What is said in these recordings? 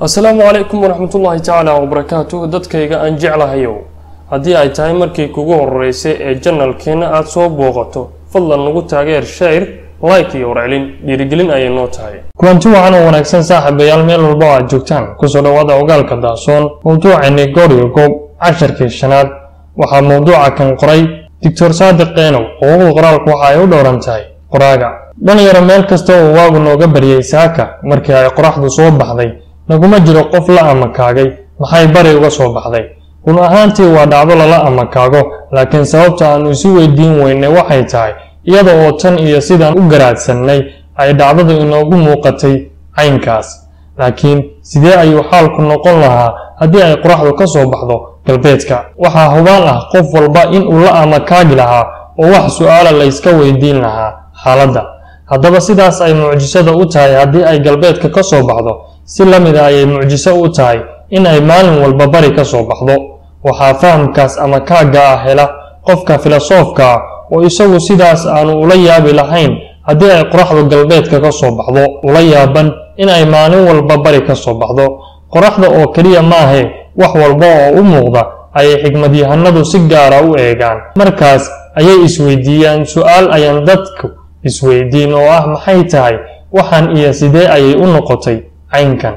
Asalaamu calaykum waraxmatullaahi tacaala wabarakaatuh. Dadkayga aan jeclahayow, haddii ay tahay markii kugu horeysay ee janalkeena aada soo booqato, fadlan nagu taageer share, like iyo warcelin, dhiirigelin ayay noo tahay. Kulanti wacan oo wanaagsan saaxiibayaal, meel walba oo aad joogtaan, kusoo dhawaada Ogaalka Daasoon, mowduuceeni Goor iyo Goob, casharkii shanaad. Waxaa mowduuca kan qoray Doctor Saadiq Keenow. Xuquuqda qoraalku waxa ay u dhowran tahay qoraaga. Dhalinyaro, meel kasta oo waagu nooga baryay saaka markii ay qoraxdu soo baxday, naguma jiro qof la amakaagay maxay bari uga soo baxday. Run ahaantii waa dhacdo lala amakaago, laakiin sababta aanu isu weydiin weynay waxay tahay iyada oo tan iyo sidaan u garaadsannay ay dhacdadu inoogu muuqatay caynkaas. Laakiin sidee ayuu xaalku noqon lahaa haddii ay qoraxdu ka soo baxdo galbeedka? Waxaa hubaal ah qof walba in uu la amakaagi lahaa oo wax su'aala layska weydiin lahaa xaaladda. Haddaba sidaas ay mucjisada u tahay haddii ay galbeedka ka soo baxdo, si la mida ayay mucjiso u tahay in ay maalin walba bari ka soo baxdo. Waxaa fahamkaas ama kaagga ah hela qofka filosoofka ah oo isagu sidaas aanu ula yaabi lahayn haddii ay qoraxdu galbeedka ka soo baxdo, ula yaaban in ay maalin walba bari ka soo baxdo. Qoraxda oo keliya maahe, wax walba oo u muuqda ayay xikmadyahanadu si gaara u eegaan. Markaas ayay isweydiiyaan su'aal ayaan dadku isweydiin oo ah: maxay tahay waxan iyo sidee ayay u noqotay caynkan?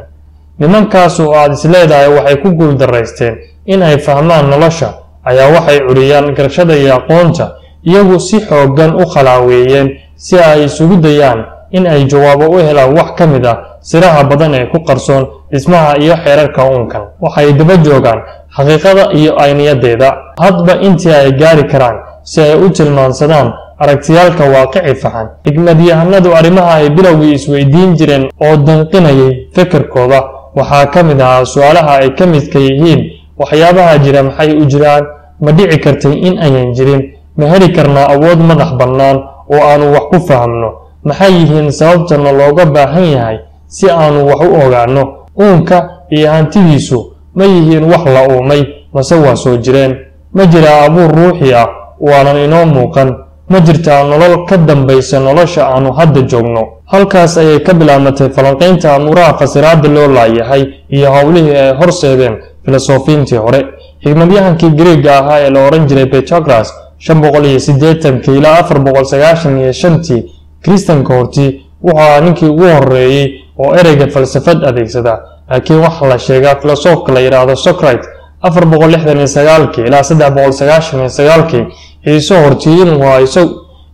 Nimankaas oo aad isleedahay waxay ku guuldaraysteen in ay fahmaan nolosha ayaa waxay curiyaan garashada iyo aqoonta, iyagu si xooggan u khalaaweeyeen si ay isugu dayaan in ay jawaabo u helaan wax ka mid ah siraha badan ee ku qarsoon dhismaha iyo xeerarka uunkan. Waxay daba joogaan xaqiiqada iyo ayniyadeeda hadba intii ay gaari karaan si ay u tilmaansadaan aragtiyaalka waaqici faxan. Xikmadyahanadu arrimaha ay bilowgii isweydiin jireen oo danqinayay fikirkooda waxaa ka mid ahaa su-aalaha ay ka midka yihiin: waxyaabaha jira maxay u jiraan? Ma dhici kartay in ayan jirin? Ma heli karnaa awood madax bannaan oo aanu wax ku fahamno? Maxay yihiin sababtana looga baahan yahay si aanu wax u ogaanno? Uunka iyo hantidiisu ma yihiin wax la uumay mase waa soo jireen? Ma jiraa abuur ruuxi ah oo aanan inoo muuqan? Ma jirtaa nolol ka dambaysa nolosha aanu hadda joogno? Halkaas ayay ka bilaabmatay falanqaynta amuuraha fasiraadda loo laayahay iyo howlihii ay horseedeen filosofiintii hore. Xikmadyahankii Greega ahaa ee la odhan jiray Pythagoras, 580-kii ilaa 495-tii Kiristanka hortii, wuxuu ahaa ninkii ugu horreeyey oo ereyga falsafad adeegsada. Laakiin waxaa la sheegaa filosoofka la yidhaahdo Socrates, 469-kii ilaa 399-kii Ciise hortii,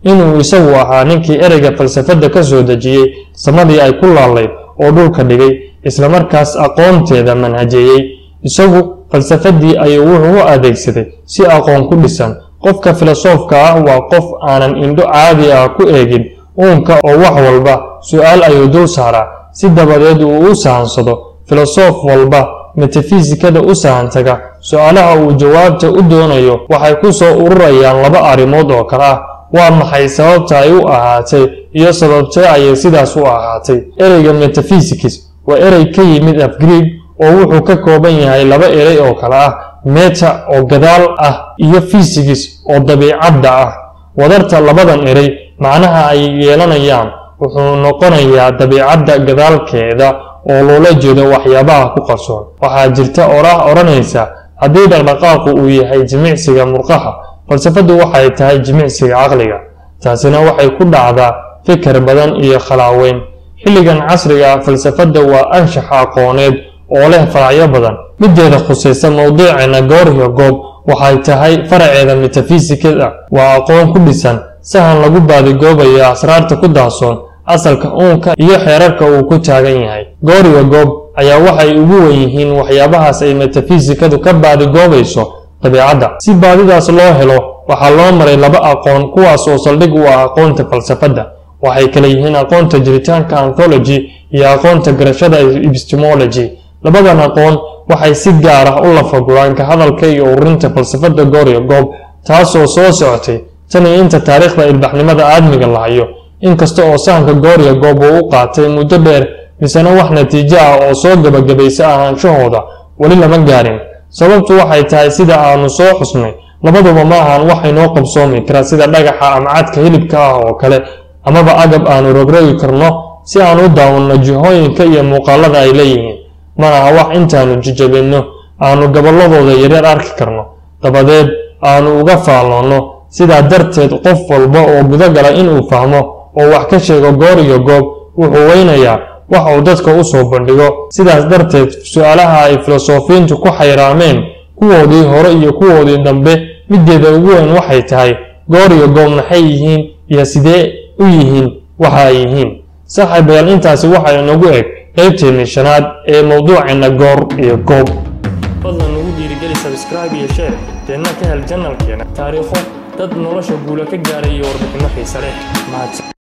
inuu isagu ahaa ninkii ereyga falsafadda ka soo dejiyey samadii ay ku laalayd oo dhulka dhigay, islamarkaas aqoonteeda manhajeeyey. Isagu falsafadii ayuu wuxuu u adeegsaday si aqoon ku dhisan. Qofka filosoofka ah waa qof aanan indho caadi ah ku eegin uunka oo wax walba su-aal ayuu dul saaraa si dabadeed uu u sahansado. Filosof walba metafisikada u sahantaga su-aalaha uu jawaabta u doonayo waxay ku soo ururayaan laba arrimood oo kale ah: waa maxay sababta ay u ahaatay iyo sababtee ayay sidaas u ahaatay? Ereyga metaphysics waa erey ka yimid af Greeg oo wuxuu ka kooban yahay laba erey oo kale ah meta oo gadaal ah iyo physics oo dabiicadda ah. Wadarta labadan erey macnaha ay yeelanayaan wuxuu noqonayaa dabiicadda gadaalkeeda oo loola jeedo waxyaabaha ku qarsoon. Waxaa jirta oraah odhanaysa: haddii dhaqdhaqaaqu uu yahay jimicsiga murqaha, falsafaddu waxay tahay jimicsiga caqliga. Taasina waxay ku dhacdaa fikir badan iyo khalaaweyn. Xilligan casriga ah falsafadda waa anshax aqooneed oo leh faracyo badan. Mideeda khusaysa mowduuceena Goor iyo Goob waxay tahay faraceeda metafisikada. Waa aqoon ku dhisan sahan lagu baadigoobayo asraarta ku daahsoon asalka uunka iyo xeerarka uu ku taagan yahay. Goor iyo Goob ayaa waxay ugu wen yihiin waxyaabahaas ay metafisikadu ka baadigoobayso dabiicadda. Si baadidaas loo helo waxaa loo maray laba aqoon, kuwaas oo saldhig u ah aqoonta falsafadda. Waxay kala yihiin aqoonta jiritaanka, ontology, iyo aqoonta garashada, epistemology. Labadan aqoon waxay si gaar ah u lafaguraan ka hadalka iyo ururinta falsafadda Goor iyo Goob, taasoo soo socotay tan iyo inta taariikhda ilbaxnimada aadmiga la hayo. Inkasta oo sahanka Goor iyo Goob uu u qaatay muddo dheer, misena wax natiijo ah oo soo gabagabaysa ahaanshahooda weli lama gaarin. Sababtu waxay tahay, sida aanu soo xusnay, labaduba ma ahan wax inoo qabsoomi kara sida dhagaxa ama cadka hilibka ah oo kale, amaba agab aanu rogrogi karno si aan u daawanno jihooyinka iyo muuqaalada ay leeyihiin. Mana aha wax intaannu jajabinno aanu gabolladooda yaryar arki karno, dabadeed aanu uga faalloonno. Sidaa darteed qof walba oo gudagala inuu fahmo oo wax ka sheego goor iyo goob wuxuu weynayaa wax uu dadka u soo bandhigo. Sidaas darteed su-aalaha ay filosofiyiintu ku xayraameen kuwoodii hore iyo kuwoodii dambe, mideeda ugu weyn waxay tahay: goor iyo goob maxay yihiin iyo sidee u yihiin waxa ay yihiin? Saaxiibayaal, intaasi waxaa inagu eg qaybteennii shanaad ee mowduuceenna goor iyo goob. Fadlan nagu dhiirigeli subscribe iyo share, deedna ka hel janalkeena taariikho dad nolosha guula ka gaaray iyo warbixinno xiise leh. Mahadsan.